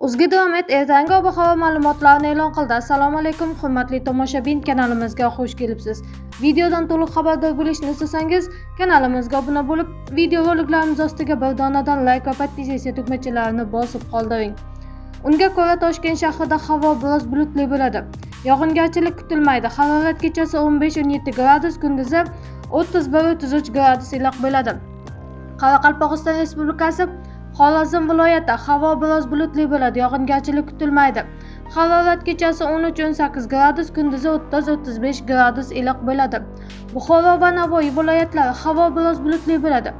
O'zgidromet ertangi ob-havo ma'lumotlarini e'lon qildi. Assalomu alaykum, hurmatli tomoshabin, kanalimizga xush kelibsiz. Videodan to'liq xabardor bo'lishni istasangiz, kanalimizga obuna bo'lib, video roliklarimiz ostiga bir donadan like va podписаться tugmachalarini bosib qoldiring. Unga ko'ra, Toshkent shahrida havo biroz bulutli bo'ladi. Yog'ingarchilik kutilmaydi. Harorat kechasi 15-17 gradus, kunduzi 31-33 gradus iliq bo'ladi. Qoraqalpog'iston Respublikasi, Xorazm viloyati havo biroz bulutli bo'ladi, yog'ingarchilik kutilmaydi. Harorat kechasi 13-18 gradus, kunduzi 30-35 gradus iliq bo'ladi. Buxoro va Navoiy viloyatlari havo biroz bulutli bo'ladi.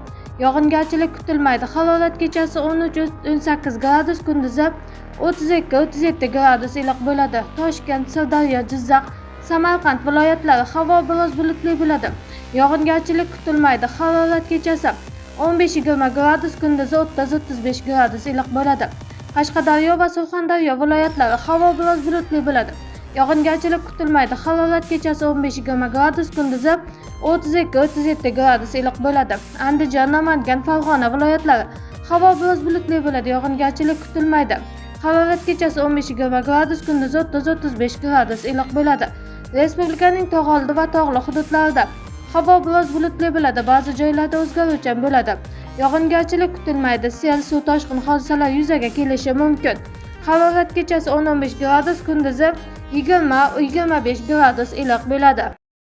Yog'ingarchilik kutilmaydi. Harorat kechasi 13-18 gradus, kunduzi 32-37 gradus iliq bo'ladi. Toshkent, Sirdaryo, Jizzax, Samarqand viloyatlari havo biroz bulutli bo'ladi. Yog'ingarchilik kutilmaydi. Harorat kechasi 15-20 gradus, kunduzi 30-35 gradus iliq bo'ladi. Qashqadaryo va Surxondaryo viloyatlari havo biroz bulutli bo'ladi. Yog'ingarchilik kutilmaydi. Harorat kechasi 15-20 gradus, kunduzi 32-37 gradus iliq bo'ladi. Andijon, Namangan, Farg'ona viloyatlari havo biroz bulutli bo'ladi. Yog'ingarchilik kutilmaydi. Harorat kechasi 15-20 gradus, kunduzi 30-35 gradus iliq bo'ladi. Respublikaning tog' oldi va tog'li hududlarida havo biroz bulutli bo'ladi, ba'zi joylarda o'zgaruvchan bo'ladi. Yog'ingarchilik kutilmaydi. Sel, suv toshqin hodisalari yuzaga kelishi mumkin. Harorat kechasi 10-15 gradus, kunduzi 20-25 gradus iliq bo'ladi.